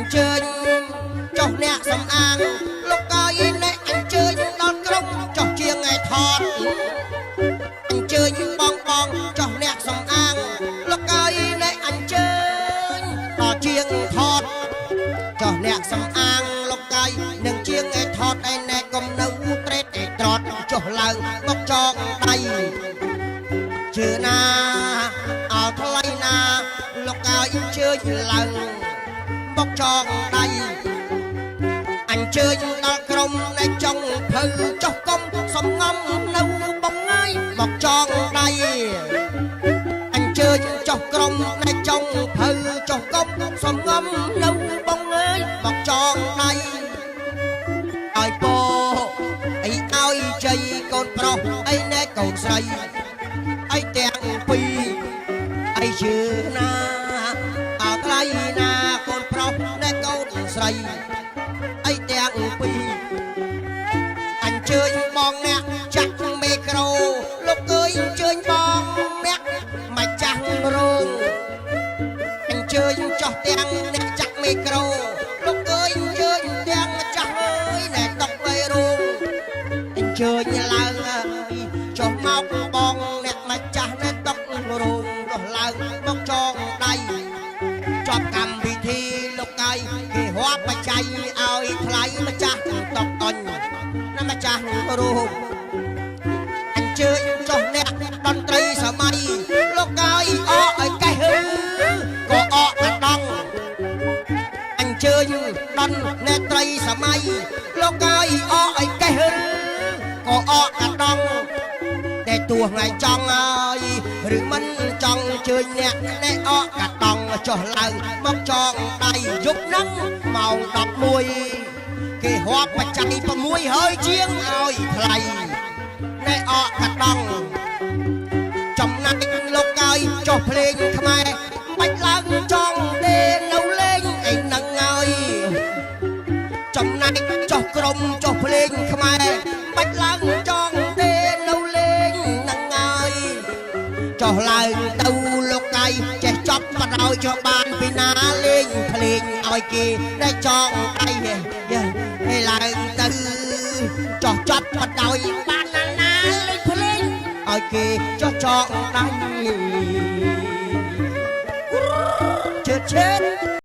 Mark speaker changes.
Speaker 1: ញ្ជើញចុះអ្នកសំអាងលោកកាយណែអញ្ជើញដល់ក្រុមចុះជាងឯថតអញ្ជើញបងបងចុះអ្នកសំអាងលោកកាយណែអញ្ជើញដល់ជាងថតចុះអ្នកសំអាងលោកកាយនឹងជាងឯថតឯណែកុំនៅត្រេតឯត្រត់ចុះឡើងមកចងដៃជឿណាអោថ្លៃណាលោកកាយអញ្ជើញឡើងមកចងដៃអញ្ជើញដល់ក្រុមនៃចុងភៅចុះកុំសំងំនៅបងងាយមកចងដៃអញ្ជើញចុះក្រុមនៃចុងភៅចុះកុំសំងំនៅបងអើយមកចងដៃឲ្យពោអីឲ្យជ័យកូនប្រុសអីណែកូនស្រីអីទាំងពីរអីជឿណាអោថ្លៃណាកូនប្រុសណែកូនស្រីអីទាំងពីរអញ្ជើញបងអ្នកចាក់មេក្រូលោកអើយអញ្ជើញបងអ្នកម្ចាស់រោងអញ្ជើញចោះទាំងអ្នកចាក់មេក្រូលោកអើយអញ្ជើញទាំងម្ចាស់អើយណែតុកឯរោងអញ្ជើញឡើងចុះមកបងអ្នកម្ចាស់ណែតុករោងរស់ឡើងមកចងដៃចប់កម្មវិធីលោកកាយគេរាប់បច្ច័យឲ្យថ្លៃម្ចាស់តុកអញណាម្ចាស់រោងអញ្ជើញចុះអ្នកតន្ត្រីសម័យលោកកាយអកឲ្យកេះហឺក៏អកកដងអញ្ជើញដនអ្នកត្រីសម័យលោកកាយអកឲ្យកេះហឺក៏អកកដងតែទោះថ្ងៃចង់ហើយឬមិនចង់ជើញអ្នកណែអកកដងចុះឡើងមកចងដៃយប់ហ្នឹងម៉ោង11គេរាប់បច្ច័យ6ហើយជាងឲ្យថ្លៃណែអកកដងចំណែកលោកកាយចុះភ្លេងខ្មែរបាច់ឡើងចង់ទេនៅលេងអីហ្នឹងហើយចំណែកចុះក្រុមចុះភ្លេងខ្មែរបាច់ឡើងចង់ទេនៅលេងហ្នឹងហើយចុះឡើងទៅលោកកាយចេះចប់បដោយចុះបានពីណាលេងភ្លេងឲ្យគេដែលចងដៃហេឡើងទៅចុះចប់បដោយបានណាណាលេងភ្លេងឲ្យគេចុះចងដៃជឿឆេត